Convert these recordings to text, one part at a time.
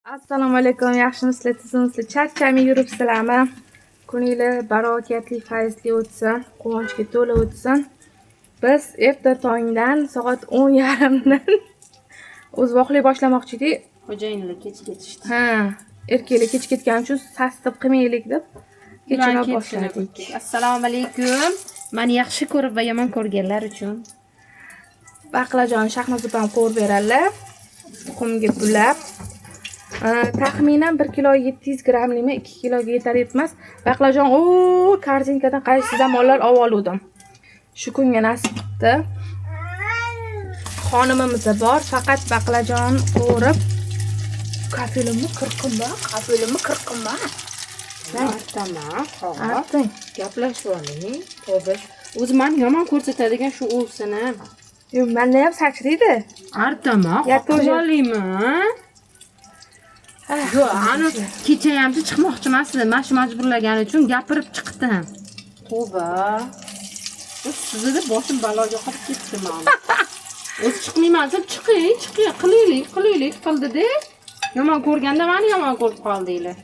Assalomu alaykum, yaxshimisizlar, tuzukmisizlar? Charchamay yuribsizlarmi? Kuninglar barakatli, fayzli o'tsin, quvonchga to'la o'tsin. Biz erta tongdan soat 10:30dan o'zi voqea boshlamoqchi edik. Xo'jayinlar kech ketishdi. Ha, erkaklar kech ketgani uchun sastib qilmaylik deb kechroq boshladik. Assalomu alaykum. Meni yaxshi ko'rib va yomon ko'rganlar uchun. Baqlajon shahnoz opam qovurib beradilar. Tuxumga bulab. Taxminan 1 kilo 700 grammlimi 2 kiloga yetar yetmas. Baqlajon o korzinkadan qaysi zamonlar oluvdim. Shu kunga nasib qilibdi. Xonimimiz bor, faqat baqlajon qovurib kafelimni qirqinma, kafelimni qirqinma. Artaman, hop. Arting. Gaplashib oling. To'g'ri. O'zi meni yomon ko'rsatadigan shu o'lsin ham. Yo'q, menda ham sachraydi. Artaman, Ya, тоже. olaymi? Yo'q, ani kecha ham chiqmoqchi emas edim. Mana shu majburlagani uchun gapirib chiqdim. Tavba. Sizni deb boshim baloga qolib ketdi mani. O'zi chiqmayman deb chiqing, chiqing, qilaylik, qilaylik qildi-da. Yomon ko'rganda meni yomon ko'rib qoldinglar.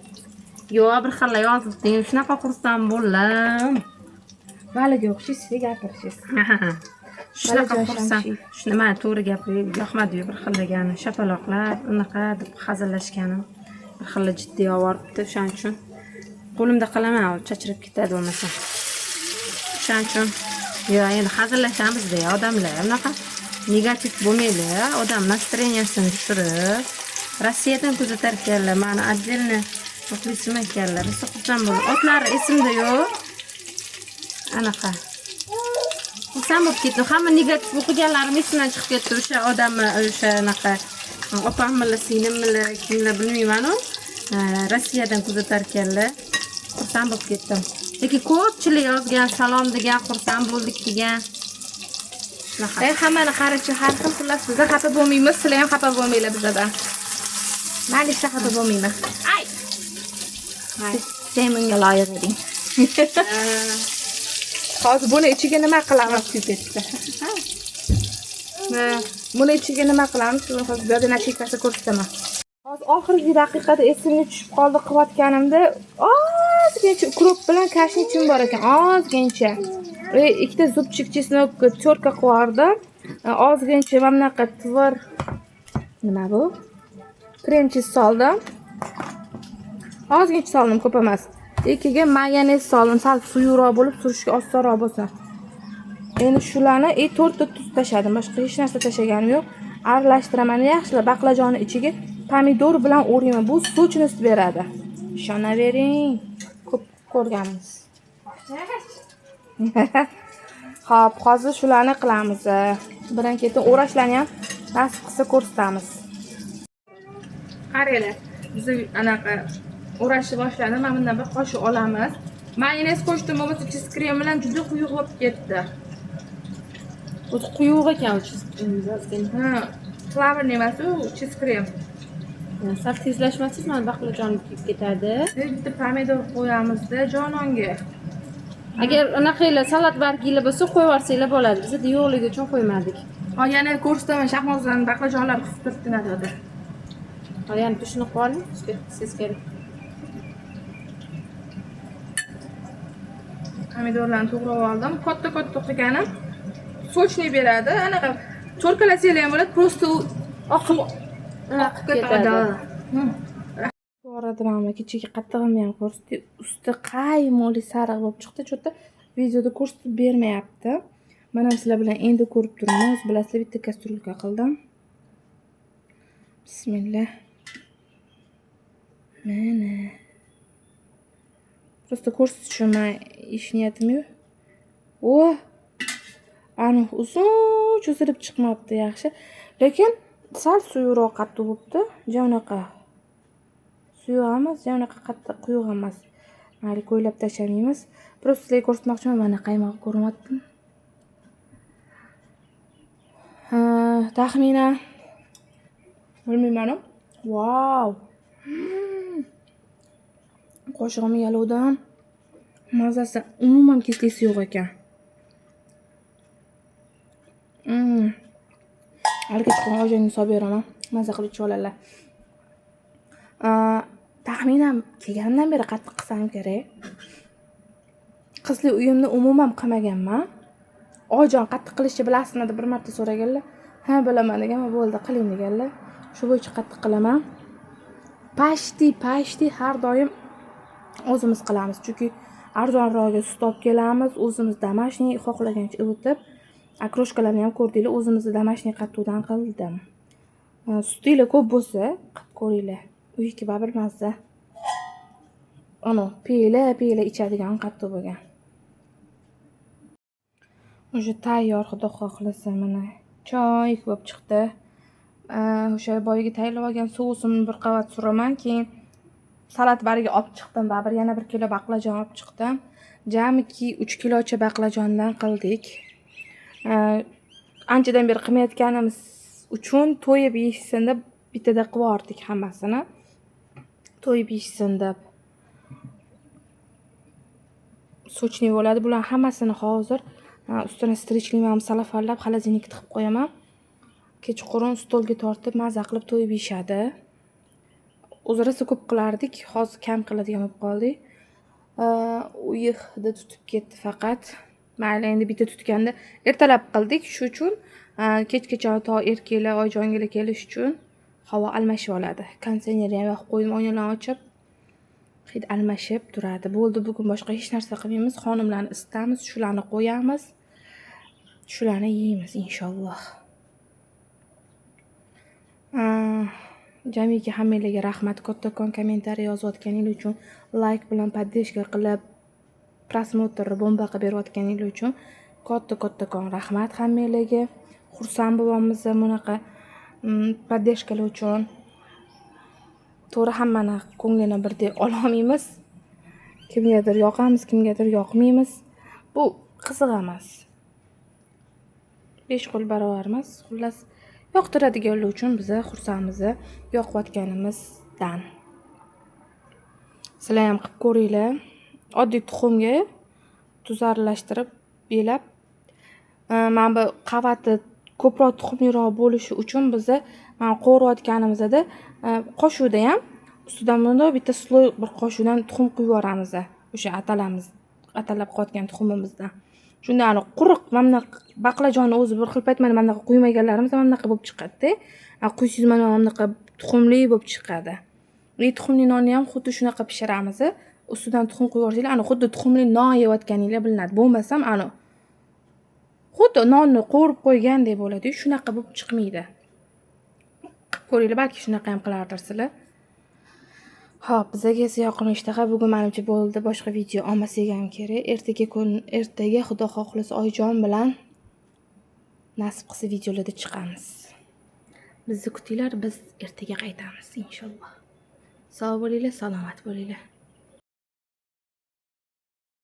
Yo'q, bir xil yozibding, shunaqa xursand bo'ldim. Valiga o'xshaysiz gapirishingiz. Shunaqa Valijon xursand. Shamsiyev. Shuni mana to'g'ri gapirib, yoqmadi-yu bir xil degani, shapaloqlab, unaqa deb hazillashganim. Bir xil jiddiy olib, o'shaning uchun qo'limda qilaman, u chachrab ketadi bo'lmasa. O'shaning uchun yo, endi hazillashamiz-da, odamlar unaqa negativ bo'lmanglar, odam настроение sini tushirib. Rossiyadan kuzatar ekanlar, mani отдельно muxlisim ekanlar. Rosa xursand bo'ldim. Otlari esimda yo'q. Anaqa. Xursand bo'lib ketdim. Hamma negativ o'qiganlarim esimdan chiqib ketdi. O'sha odamni, o'sha anaqa opammilar, singlimmilar, kimlar bilmayman-u. Rossiyadan kuzatar ekanlar. Xursand bo'lib ketdim. Lekin ko'pchilik yozgan, salom degan, xursand bo'ldik degan. Shunaqa. Hammani qarashi har xil, xullas biza xafa bo'lmaymiz, sizlar ham xafa bo'lmanglar bizadan. Mayli, ishda xafa bo'lmayman. Ay! Sen bunga loyiq eding. Hozir buni ichiga nima qilamiz? Kuyib ketdi. Ha, buni ichiga nima qilamiz? Hozir bu yerda начинка si ko'rsataman. Hozir oxirgi daqiqada esimga tushib qoldi qilayotganimda ozgincha укроп bilan кашник im bor ekan, ozgincha. Ikkita зубчик чеснок тёрка qilib yubordim. Ozgincha mana bunaqa tvorog, nima bu? Krem cheese soldim. Ozgincha soldim, ko'p emas. Ikkiga mayonez soldim, sal suyuqroq bo'lib surishga osonroq bo'lsin. Endi shularni 4 ta tuz tashladim, boshqa hech narsa tashlaganim yo'q. Aralashtiraman yaxshilab baqlajonni ichiga pomidor bilan o'rayman. Bu сочность beradi. Ishonavering. Ko'p ko'rganmiz. Xo'p, hozir shularni qilamiz. Birin ketin o'rashlarni ham nasib qilsa ko'rsatamiz. Qaranglar, biz anaqa o'rashni boshladi. Mana bundan bir qoshiq olamiz. Mayonez qo'shdim, bo'lmasa cheese krem bilan juda quyuq bo'lib ketdi. O'zi quyuq ekan u cheese ozgina. Ha, flavorli emas u, cheese krem. Sal tezlashmasangiz mana baqlajonim kuyib ketadi. Bitta pomidor qo'yamizda jononga. Agar anaqanglar salat barginglar bo'lsa qo'yib yuborsanglar bo'ladi. Bizda yo'qligi uchun qo'ymadik. Ha, yana ko'rsataman Shahnozaning baqlajonlar qisib turibdi naryoqda. Hali yana tushini qo'yib oling, qilsangiz kerak. Pomidorlarni to'g'rab oldim. Katta-katta qilganim сочный beradi. Anaqa тёрка lasanglar ham bo'ladi, просто u oqib oqib ketadi. Bu orada mana kechagi qattig'imni ham ko'rsatdik. Usti qaymoqli sariq bo'lib chiqdi. Cho'ta videoda ko'rsatib bermayapti. Mana sizlar bilan endi ko'rib turibman. O'zi bilasizlar, bitta кастрюлька qildim. Bismillah. Mana. Просто ko'rsatish uchun man ish niyatim yo'q. O! Ani uzun cho'zilib chiqmabdi yaxshi. Lekin sal suyuqroq qattiq bo'libdi. Ja unaqa suyuq emas, ja unaqa qattiq quyuq emas. Mayli, ko'ylab tashlamaymiz. Просто sizlarga ko'rsatmoqchiman, mana qaymoq ko'rinyaptimi? Ha, taxminan bilmayman. Vau! Qoshig'imni yalovdim. Mazasi umuman keslisi yo'q ekan. Hali kechqurun ojonga solib beraman. Maza qilib ichib oladilar. Taxminan kelganimdan beri qattiq qilsam kerak. Qizli uyimni umuman qilmaganman. Oyijon, qattiq qilishni bilasizmi deb bir marta so'raganlar. Ha, bilaman deganman, bo'ldi, qiling deganlar. Shu bo'yicha qattiq qilaman. Почти har doim o'zimiz qilamiz. Chunki arzonrog'iga sut olib kelamiz, o'zimiz домашний xohlagancha ivitib, окрошка larni ham ko'rdinglar, o'zimizni домашний qattiqdan qildim. Sutinglar ko'p bo'lsa, qilib ko'ringlar. Uyniki baribir mazza. Ana, piyla piyla ichadigan qattiq bo'lgan. Уже tayyor, xudo xohlasa, mana choy bo'lib chiqdi. O'sha boyagi tayyorlab olgan sousimni bir qavat suraman, keyin salat bariga olib chiqdim. Baribir yana 1 kilo baqlajon olib chiqdim. Jamiki 3 kilocha baqlajondan qildik. Anchadan beri qilmayotganimiz uchun to'yib yeyishsin deb bittada qilib yubordik hammasini. To'yib yeyishsin deb. Сочный bo'ladi. Bular hammasini hozir ustini стричками salafanlab холодильник ka tiqib qo'yaman. Kechqurun stolga tortib maza qilib to'yib yeyishadi. O'zi rosa ko'p qilardik, hozir kam qiladigan bo'lib qoldik. Uyi hidi tutib ketdi faqat. Mayli, endi bitta tutganda ertalab qildik, shu uchun kechgacha to erkaklar oyijongilar kelish uchun havo almashib oladi. Konditsionerni ham yoqib qo'ydim, oynalarni ochib. Hid almashib turadi. Bo'ldi, bugun boshqa hech narsa qilmaymiz. Xonimlarni isitamiz, shularni qo'yamiz. Shularni yeymiz inshaalloh. Jamiki hammanglarga rahmat. Kattakon kommentariy yozayotganingiz uchun, layk bilan поддержка qilib, просмотр bomba qilib berayotganingiz uchun katta kattakon rahmat hammanglarga. Xursand bo'lyapmiz bunaqa поддержка lar uchun. To'g'ri, hammani ko'nglini birdek ololmaymiz. Kimgadir yoqamiz, kimgadir yoqmaymiz. Bu qiziq emas. Besh qo'l barobar emas. Xullas, yoqtiradiganlar uchun biza xursandmiz yoqayotganimizdan. Sizlar ham qilib ko'ringlar. Oddiy tuxumga tuz aralashtirib, belab, mana bu qavati ko'proq tuxumliroq bo'lishi uchun biza mana qovurayotganimizda qoshiqda ham ustidan bundoq bitta слой bir qoshiqdan tuxum quyib yuboramiz. O'sha atalamiz, atalab qotgan tuxumimizdan. Shunda ani quruq mana bunaqa baqlajonni o'zi bir xil payt mana bunaqa quymaganlarimiz mana bunaqa bo'lib chiqadi-da. Quysangiz mana bunaqa tuxumli bo'lib chiqadi. И tuxumli nonni ham xuddi shunaqa pishiramiz. Ustidan tuxum quyib yuborsanglar, ani xuddi tuxumli non yeyotganinglar bilinadi. Bo'lmasam ani xuddi nonni qovurib qo'ygandek bo'ladi-yu, shunaqa bo'lib chiqmaydi. Qilib ko'ringlar, balki shunaqa ham qilardirsizlar. Xo'p, bizaga esa yoqimli ishtaha. Bugun menimcha bo'ldi. Boshqa video olmasak ham kerak. Ertaga kun, ertaga Xudo xohlasa Oyijon bilan nasib qilsa videolarda chiqamiz. Bizni kutinglar, biz ertaga qaytamiz inshaalloh. Sog' bo'linglar, salomat bo'linglar.